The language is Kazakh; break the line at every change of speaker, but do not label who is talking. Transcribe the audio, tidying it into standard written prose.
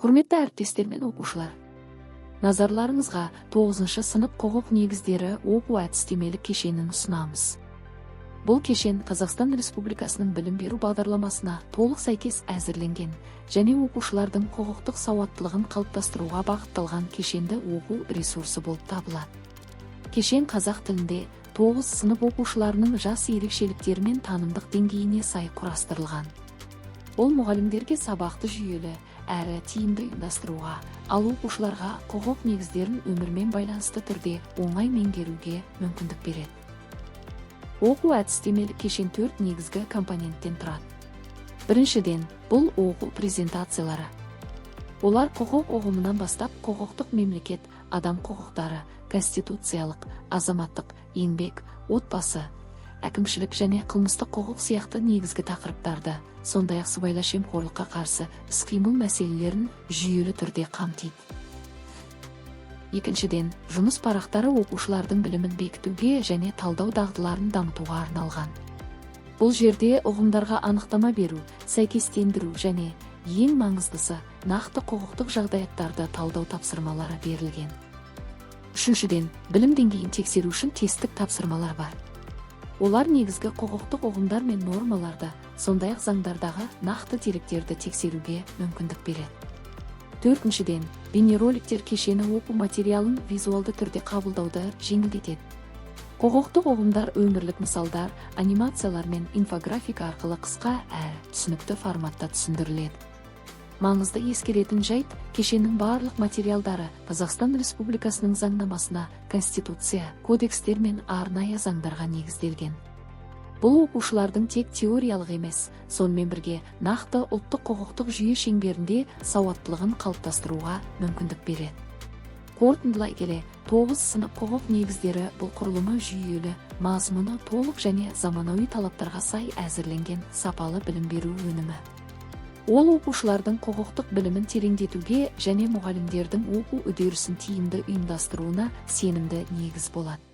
Құрметті әріптестер мен оқушылар, назарларыңызға 9 сынып құқық негіздері оқу әдістемелік кешенін ұсынамыз. Бұл кешен Қазақстан Республикасының білім беру бағдарламасына толық сәйкес әзірленген және оқушылардың құқықтық сауаттылығын қалыптастыруға бағытталған кешенді оқу ресурсы болып табылады. Кешен қазақ тілінде, 9 сынып оқушыларының жас ерекшеліктері мен танымдық деңгейіне сай құрастырылған. Ол мұғалімдерге сабақты жүйелі әрі тиімді ұйымдастыруға, ал оқушыларға құқық негіздерін өмірмен байланысты түрде оңай меңгеруге мүмкіндік береді. Оқу әдістемелік кешен төрт негізгі компоненттен тұрады. Біріншіден, бұл оқу презентациялары. Олар құқық ұғымынан бастап құқықтық мемлекет, адам құқықтары, конституциялық, азаматтық, еңбек, отбасы, әкімшілік және қылмыстық құқық сияқты негізгі тақырыптарды, сондай-ақ сыбайлас жемқорлыққа қарсы іс-қимыл мәселелерін жүйелі түрде қамтиды. Екіншіден, жұмыс парақтары оқушылардың білімін бекітуге және талдау дағдыларын дамытуға арналған. Бұл жерде ұғымдарға анықтама беру, сәйкестендіру және, ең маңыздысы, нақты құқықтық жағдаяттарды талдау тапсырмалары берілген. Үшіншіден, білім деңгейін тексеру үшін тесттік тапсырмалар бар. Олар негізгі құқықтық ұғымдар мен нормаларды, сондай-ақ заңдардағы нақты деректерді тексеруге мүмкіндік береді. Төртіншіден, бейнероликтер кешені оқу материалын визуалды түрде қабылдауды жеңілдетеді. Құқықтық ұғымдар өмірлік мысалдар, анимациялар мен инфографика арқылы қысқа әрі түсінікті форматта түсіндіріледі. Маңызды ескеретін жайт: кешеннің барлық материалдары Қазақстан Республикасының заңнамасына, Конституция, кодекстер мен арнайы заңдарға негізделген. Бұл оқушылардың тек теориялық емес, сонымен бірге нақты ұлттық құқықтық жүйе шеңберінде сауаттылығын қалыптастыруға мүмкіндік береді. Қорытындылай келе, 9 сынып құқық негіздері – бұл құрылымы жүйелі, мазмұны толық және заманауи талаптарға сай әзірленген сапалы білім беру өнімі. Ол оқушылардың құқықтық білімін тереңдетуге және мұғалімдердің оқу үдерісін тиімді ұйымдастыруына сенімді негіз болады.